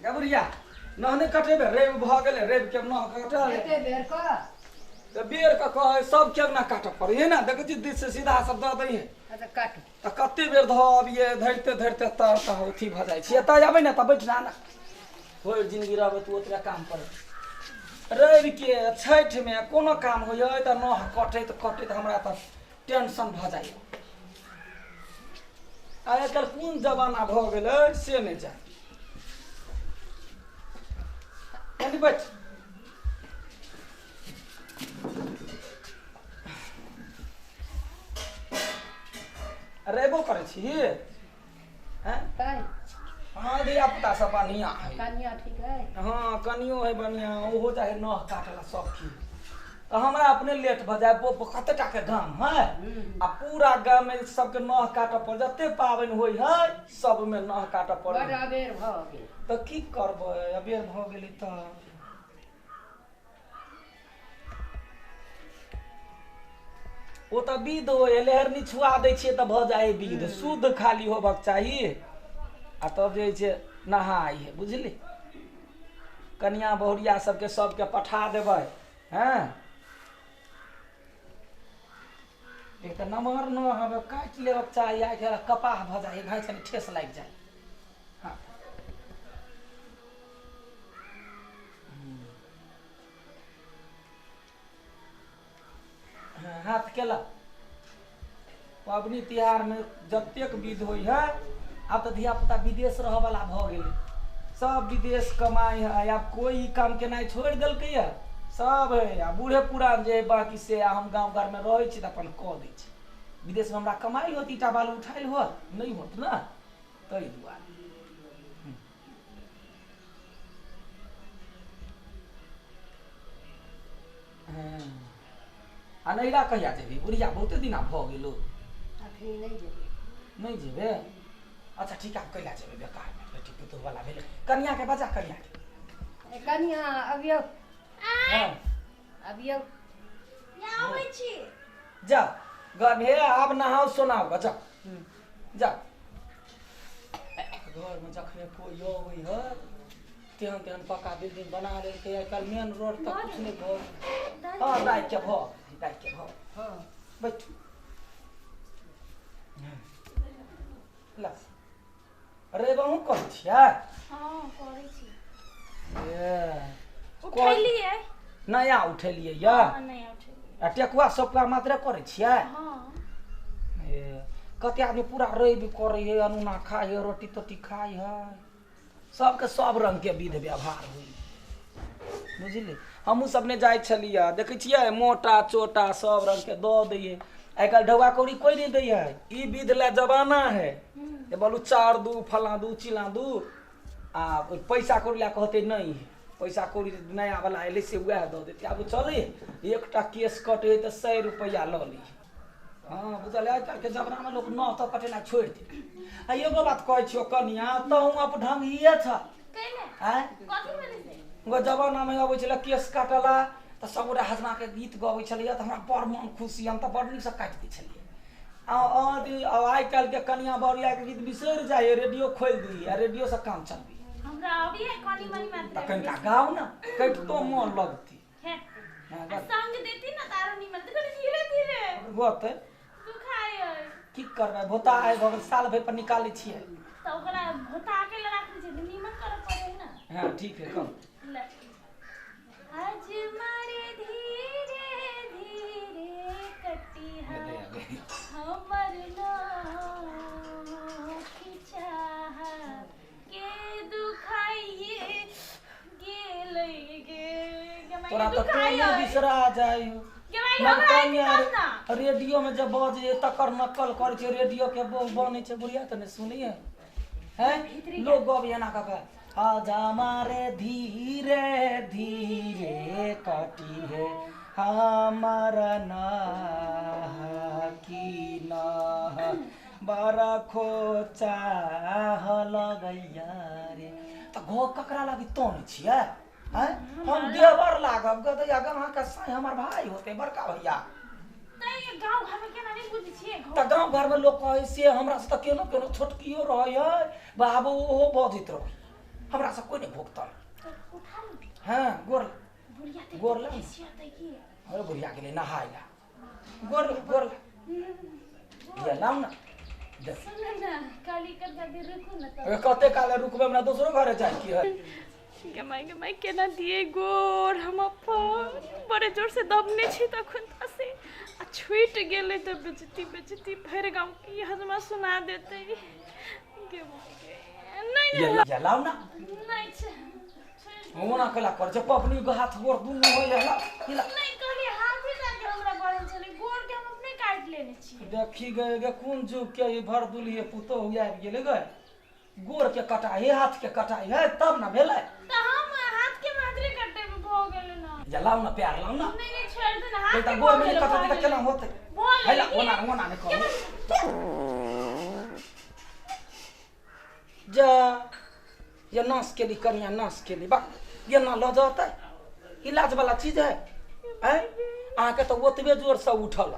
गबुरिया नह नहि कटेबै रवि भऽ गेलै रवि के नह कटल एते बेर कऽ तऽ बेर के कहै सब के ना काटऽ पड़ै है ना देखै छी दिस से सीधा सब दऽ दै है अच्छा काटू तऽ कते बेर धऽ अबियै धरिते धरिते तर तऽ अथी भऽ जाइ छै एतऽ अबै ने तऽ बैठ जा ने भरि जिनगी रहबै तू ओतबे काम कर रविके छठिमे कोनो काम होइए तऽ नह कटैत कटैत हमरा तऽ टेंशन भऽ जाइए आइ काल्हि कोन जमाना भऽ गेलै से नहि जानि कनि बैठ रैबो करै छी हैं हाँ धिया पुता सब बढ़िया है कनिया ठीक है हाँ कनियो है बढ़िया ओहो चाहे नह काटला सब की तऽ हमरा अपने लेट भऽ जाय कते टाके गाम है आ पूरा गाम में सबके नह काटऽ पड़ जते पाबनि होइ है सबमे नह काटऽ पड़े बड़ अबेर भऽ गेल तऽ की करबै अबेर भऽ गेलै तऽ ओ तऽ विध होइ है लेहरनी छुआ दै छियै तऽ भऽ जाइ है विध शुद्ध खाली होबक चाही आ तब जे छै नहाय है बुझली कनिया बहुरिया सबके सबके पठा देबै हँ एक तऽ नमहर न हवे काटि लेबक चाही आइ काल्हि कपाह भऽ जाइ है घाइ छलै ठेस लागि जाइ हँ हँ, हाथ केलक पबनी तिहारमे जतेक विध होइ है आब तऽ धियापुता विदेश रहऽवला भऽ गेलै सब विदेश कमाइ है आब कोइ ई काम केनाइ छोड़ि देलकै यऽ सब है आ बूढ़े पुरान जे है बाँकी से आ हम गाँव घरमे रहै छी तऽ अपन कऽ दै छी विदेशमे हमरा कमाइ होत ईटा बालू उठायल होत नहि होत ने ताहि दुआरे हँ आ नैहरा कहिया जेबही बुढ़िया बहुते दिना भऽ गेलो अखनी नहि जेबै नहि जेबे अच्छा ठीक आब कैला जेबे बेकार बेटी पुतोह वाला भेलै कनिया के बजा कनिया के ए, कनिया अबियौ हँ अबियौ आबै छी जा घर हे आब नहाओ सोनाओ ग जा जा घरमे जखने कोइ अबै है तेहन तेहन पक्का बिल्डिंग बना लेलकै आइ काल्हि मेन रोड तक कुछ नहि भऽ हँ दाइके भऽ दाइके भऽ हँ बैठू ला रे बहु करै छियै हँ करै छी ए उठेलियै नया उठेलियै यऽ हँ नया उठेलियै आ टेकुआ सोपुआ मात्रे करै छियै हँ ए कते आदमी पूरा रवि करै है अनूना खाइ है रोटी तोटी खाइ है सबके सब रंगके विध व्यवहार होइ बुझली हमहूँ सब नहि जाइ छलियै देखै छियै मोटा चोटा सब रंगके दऽ दै है आइ काल्हि ढौआ कौड़ी कोइ नहि दै है ई विध लए जमाना है जे बोलू चाउर दू फलाँ दू चिलाँ दू आ पैसा कौड़ी लए कहतै नहि पैसा कौड़ी नया वाला एलै से उएह दऽ देतै आब चलै एकटा केस कटै तऽ 100 रुपैआ लऽ लै हँ बुझल आइ काल्हिके जमानामे लोक नह तऽ कटेनाइ छोड़ि देलै आ एगो बात कहै छियौ कनिया तहूँ अपढंगिए छह आँय गो जमानामे अबै छलै केस काटला तऽ सभगोटा हजमाके गीत गबै छलैए तऽ हमरा बड़ मन खुशी हम तऽ बड़ नीकसँ काटि दै छलियै आ आइ काल्हिके कनिया बहुरियाके गीत बिसरि जाइ रेडियो खोलि दी आ रेडियोसँ काम चलबी हमरा अबैए कनी मनी मात्र तऽ कनिका गाउ ने कटितो मन लगतै आ संग देती ना तारो निमन तऽ कनी धीरे धीरे होतै दुखाय अइ की करबै भोता आइ भऽ गेल साल भरि पर निकालै छियै तऽ ओकरा भोता के राखै छै तऽ निमन करऽ पड़े है ना हँ ठीक है कम ले आज मारे धीरे धीरे कटिहा हमर खिचाहा के दुखाइए गेलै गे तोरा तऽ कोने बिसरा जाइ रेडियो में जब बजे तकर नकल करै छै रेडियो के बनै छै बुढ़िया तऽ नहि सुनिए हैं लोग गब एना कऽ कऽ आजा मारे धीरे धीरे कटी है हमर की ना बड़ा खोचा लगैया रे तऽ गो ककरा लागी तो नहि छियै आँय हम देवर लागब गदैया अहाँके साँय हमर भाय होतै बड़का भैया गाँव घरमे केना नहि बुझै छियै तऽ गाँव घरमे लोक कहै से हमरा से तऽ केनो केनो छोटकियो रहै है बाबू ओहो बजैत रहै हमरा से कोई नहीं भोगतल। तो उठा लू। हां गोर बुढ़िया ते गोर ला। खिसियतै की? अरे बुढ़िया गेलै नहाय ला। गोर गोर ये लाउ ना। देख सुन ना काली कर दादी रुकू ना। अरे कते काले रुकबे, हमरा दोसरो घरे जाय की है। गे माय केना दिए गोर हम अपन बड़े जोर से दबने छी तखन से आ छूट गेलै त बेजती बेजती भरि गांव की हजमा सुना देतै। गे my गे नहीं नहीं ये लाउ ना। नहीं छै ओना कला कर छै पपनी के हाथ गोर दुनू होय ला ला। नहीं कहली हाथ ही लाके हमरा बढ़ल छलै, गोर के हम अपने काट लेने छी। देखी गए गे कोन जुग के ई भर दुलिए पुतोह आबि गेलै गे। गोर के कटाई हाथ के कटाई है तब ना भेलै। त हम हाथ के मात्रे कटे में भ गेलै ना। ये लाउ ना प्यार लाउ ना। नहीं नहीं छोड़ दे ना हाथ त गोर में कटत त केना होतै? भऽ है ओना ओना नै कहू जा। ये नाश के ली कनिया नाश के ली बा ये ना ल जतै, इलाज वाला चीज है। हैं अहाँके तऽ ओतबे जोर से उठल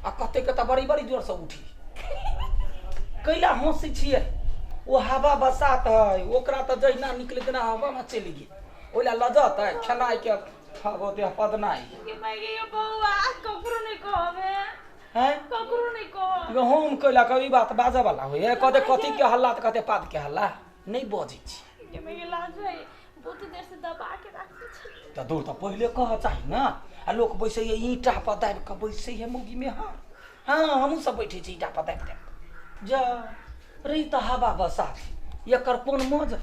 आ कते के तऽ बड़ी बड़ी जोर से उठी। कैला हँसै छियै? ओ हवा बसात है, ओकरा तऽ जहिना निकलै तेना हवा में चलि गेल। ओहि लए लऽ जतै खेनाइ के देह पदनाइ। गे my गे यो बौआ ककरो नहीं कहबे। हैं ककरो नहीं कहब। हम कैला कभी बात बाजऽ वाला होइए? कते कथी के हल्ला तऽ कते पाद के हल्ला नहीं बजै छी। गे my गे लाज है, बहुत देर से दबा के राखै छी। तऽ दूर तऽ पहिले कह चाही ना। आ लोक बैसैए ईंटा पर दाबि कऽ बैसैए मौगी में। हाँ हाँ हमहूँ सब बैठे छी ईंटा पर दाबि दाबि। जा रे तऽ हवा बसात एकर कोन मौज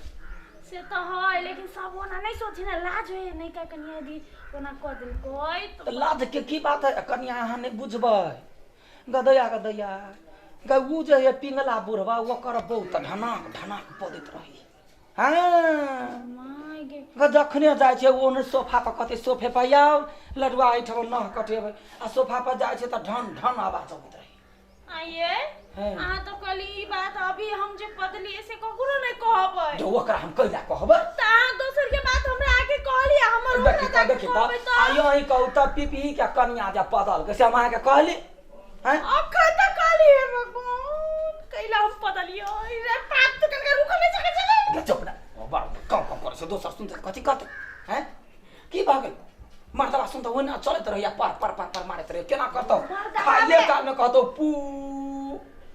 से तऽ है, लेकिन सब ओना नहीं सोची ना, लाज होय नहीं का कनिया दी ओना कह देलकै तऽ लाज के की बात है कनिया? अहाँ नहीं बुझबै। गदैया गदैया गे उ जे है पिंगला बुढ़वा ओकर बहुत ढनाक ढनाक पदैत रही। हाँ my गे जखने जाइ छै ओने सोफा पर कहतै सोफे पर आउ लडुआ एहिठाम नह कटेबै, आ सोफा पर जाइ छै तऽ ढन ढन आवाज अबैत रही। आइए अहाँ तो कहली ई बात अभी हम जे बदलिए से ककरो नहीं कहबै। जो ओकरा हम कैला कहबै? त अहाँ दोसर के बात हमरा आके कहली हमर देखी त देखी त आइयो अहीं कहू त पीपी के कनिया जे पदल के से हम अहाँके कहली। हैं अखन त कहली हे भगवान कैला हम बदलियो रे पाक तो करके रुक नहीं सकै छलै। चुप ना बड़ कम कम करै छै दोसर सुन त कथी कहतै? हैं की भऽ गेल? मर्दबा सुन त ओहिना चलैत रहैया पर पर पर पर मारैत रहैया। केना कहतौ खाइले काल में कहतौ पू।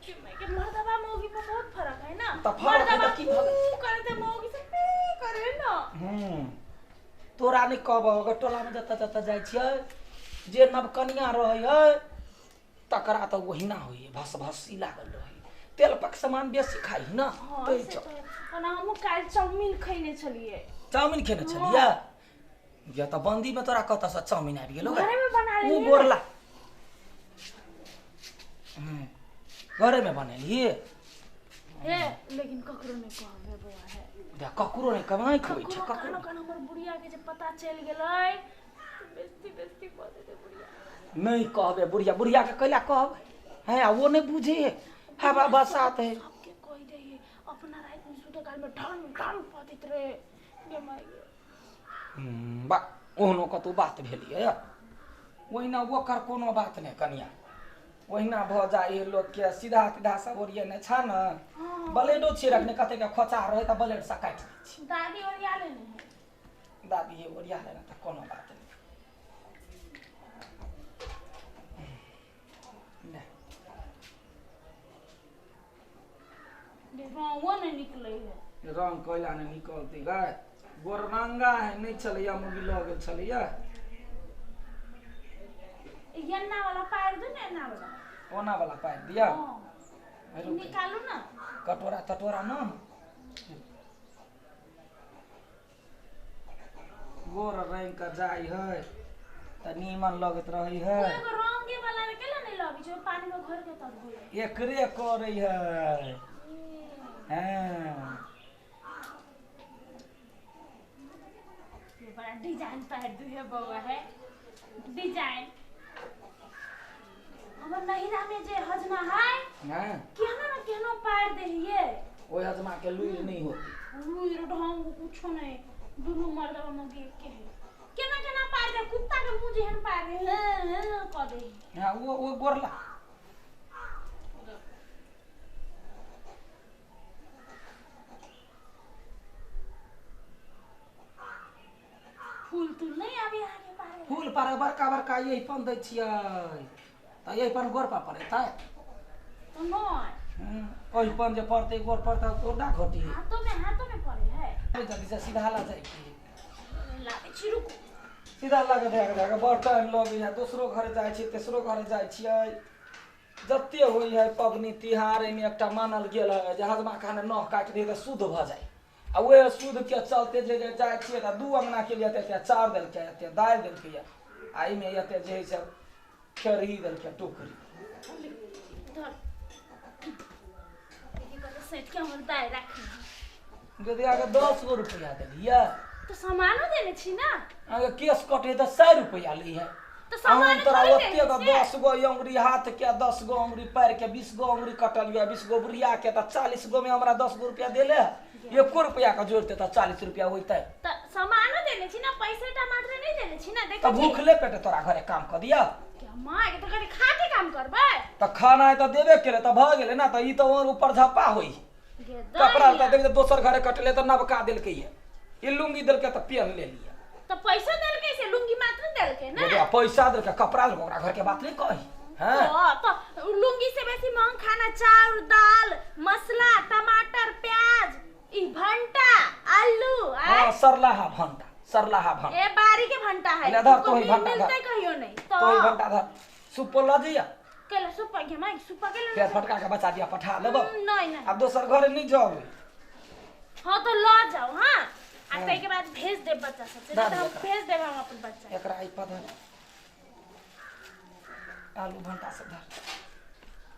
के मर्दबा मौगी में बहुत फर्क है ना। त फर्क है त की भऽ गेल? करे त मौगी से पी करे ना। तोरा नहीं कहबौ अगर टोला में जतऽ जतऽ जाइ छियै जे नवकनिया रहै है तकरा तऽ ओहिना होइए भस भसी लागल रहै। तेल पक सामान बेसी खाइ ना। तै ओना हमहूँ काल्हि चाउमीन खैने छलियै। चाउमीन खेने छलियै? या तऽ बंदी में तोरा कतऽसँ चाउमीन आबि गेलौ? घरे में बना उ लेलियै। गोरला घरे में बनेलियै। हे लेकिन ककरो नहीं कहबै बौआ। है देख ककरो नहीं कहबै, आँखि होइ छै ककरो ककरो। कानो कान हमर बुढ़िया के जे पता चलि गेलै बेइज्जती बेइज्जती कऽ देतै बुढ़िया। नहीं कहबै बुढ़िया, बुढ़िया के कैला कहबै? हैं आ वो नहीं बुझे हवा बसात है। सबके कहि दै है अपना राति में सुतऽ काल में ढन ढन पदैत रहे। गे my गे बा ओहनो कतौ बात भेलियै। ओहिना ओकर कोनो बात नहि कनिया, ओहिना भऽ जाइ है लोकके सीधा तीधा सब ओरियेने छ ने। ब्लेडो छियै रखने कते के खोचा रहै तऽ ब्लेड से काटि दै छै। दादी ओरिया लेने है। दादी ये ओरिया लेने तऽ कोनो बात नहि। रंगो नहीं निकलै है। रंग कैला नहि निकलतै गाय? गोररंगा है नहीं छलैया मुगी लऽ गेल छलैया। एन्ना वाला पारि दू ने, एन्ना वाला ओना वाला पारि दिया। निकालू ना कटोरा तटोरा न। गोर रंग के जाइ है तऽ नीमन लगैत रहै है। एगो रंगे वाला रे केला नहीं लगै छै, पानी में घोर के तब होय एकरे करै है। हाँ ये बड़ा डिजाइन पारि दू है बौआ। है डिजाइन हमर नहिरा में जे हजमा है हां केहनो न केहनो पारि दे हिए। ओइ हजमा के लुइर नहीं होती। लुइर ढंग कुछो नहीं, दुनू मर्दवा मौगी एके है। केना केना पारि दे, कुत्ता के मुंह जेहन पारि दे हे कह दे। हां वो गोरला तुल नहीं आबे अहाँके पारे फूल पारे बड़का बड़का यही पन दै छियै तऽ यही पन गोर पर पड़ेतै तो नहीं ओहि पन जे पड़तै गोर पर तऽ ओडा घटी हाथों में पड़े है जल्दी से सीधा ला जाइ छी लाबै छी रुकू सीधा लगे धए बड़ टाइम लगै है दोसरो घर जाइ छियै तेसरो घर जाइ छियै जते होइ है पबनी तिहार एहिमे एकटा मानल गेल है जे हजमा खाने नह काटि दै तऽ शुद्ध भऽ जाइ आ ओहे शुद्ध के चलते जे जाइ छियै तऽ दू अंगना के लिए एते चाउर देलकै एते दालि देलकै आ एहिमे एते जे है से खेरही देलकै टोकरी यदि अहाँके 10 गो रुपैआ देलियै तो सामानो देने छी ना अहाँके केस कटे तऽ 100 रुपैआ लै है तो सामान तोरा ओते के 10 गो अंगुरी हाथ के 10 गो अंगुरी पैर के 20 गो अंगुरी कटलियै 20 गो बुढ़िया के तऽ 40 गो में हमरा 10 गो रुपैआ देले एको रुपैआ के जोड़ते तऽ 40 रुपैआ होइतै त सामानो देने छी ना पैसा टा मात्र नहीं देने छी ना देखै तऽ भूखले पेटे तोरा घरे काम क दिया माँ के तो घरे खा के काम करबै तऽ खाना तऽ देबे केले तऽ भऽ गेलै ना तऽ ई तऽ और ऊपर झप्पा होई कपड़ा तऽ देख दोसर घरे कटले तऽ नबका देलकै ई लुंगी देलकै तऽ पेन ले लिया तो पैसा देलकै से लुंगी मात्र देलकै ना यदि पैसा देलकै कपड़ा देलकै ओकरा घर के बात नहीं कही हां तो लुंगी से बेसी महंग खाना चाउर दाल मसला टमाटर प्याज ई भंटा आलू हां सरलाहा भंटा सरलाहा भंटा ए बारी के भंटा है ले धर तोही भंटा मिलतै कहियो नहीं तोही भंटा धर सुपौल ल जइया केला सुपा के माई सुपा के फेर फटका के बचा दिया पठा देबो नहीं नहीं अब दोसर घरे नहीं जाओ हां तो ल जाओ हां आ तै के बाद भेज दे बच्चा सब से तो हम भेज देब हम अपन बच्चा एकरा ई पधर आलू भंटा सब धर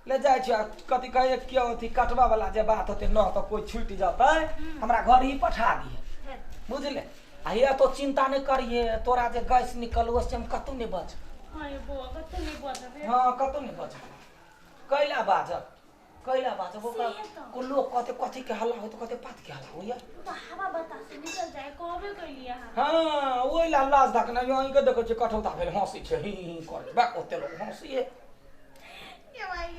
ले जाइ छी कथी कहे के अथी कटवा वाला जे बात होते न तो कोई छूट जतै हमरा घर ही पठा दिहे बुझले आ ये तो चिंता नहीं करिए तोरा जे गैस निकलू से हम कतौ नहीं बच हां ये बौआ कतौ नहीं बचबे हां कतौ नहीं बचब कैला बाजब कैला बाजब ओकरा को लोग कहते कथी के हल्ला होत कहते पात के हल्ला होइया तो हवा बतास से निकल जाए कहबे कैलिए हां ओइ ला लाज धकना यहीं के देखै छी कठौता भेल हंसी छै ही ही करे बा ओते लोग हंसी है ये भाई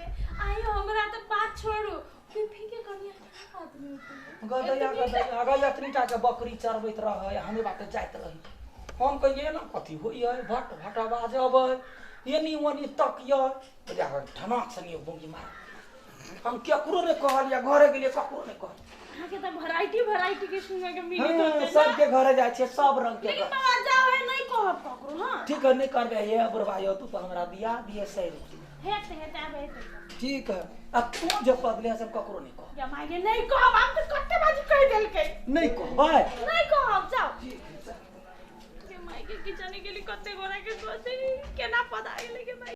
आयो हमरा त बात छोड़ू फिफी के कनिया आदमी गदैया गदैया गैया त्रिटा के बकरी चरबैत रहै हमे बाटे जाइत रही हम कहिए ना कथी होइए भट भट आवाज अबै एनी ओनी तकिए जा ठनाक सनी बोंगी मार हम केकरो नहीं कहलिए घरे गेलिए ककरो नहीं कहलिए अहाँ के त वैरायटी वैरायटी के सुनै के मिली होते सब के घरे जाय छै सब रंग के लेकिन बाबा जाओ है नहीं कहब ककरो हां ठीक है नहीं करबे ये बुढ़वा यो तू तो हमरा दिया दिए 100 रुपया हेते हेते आबे हेते ठीक है आ तू जे पदले सब ककरो नहीं कह या मायने नहीं कहब आप त कत्ते बाजी कह देलकै नहीं कहबै नहीं कहब जाओ ठीक है के माय के किचन गेली कत्ते गोरा के सोचे केना पता गेलै के माय।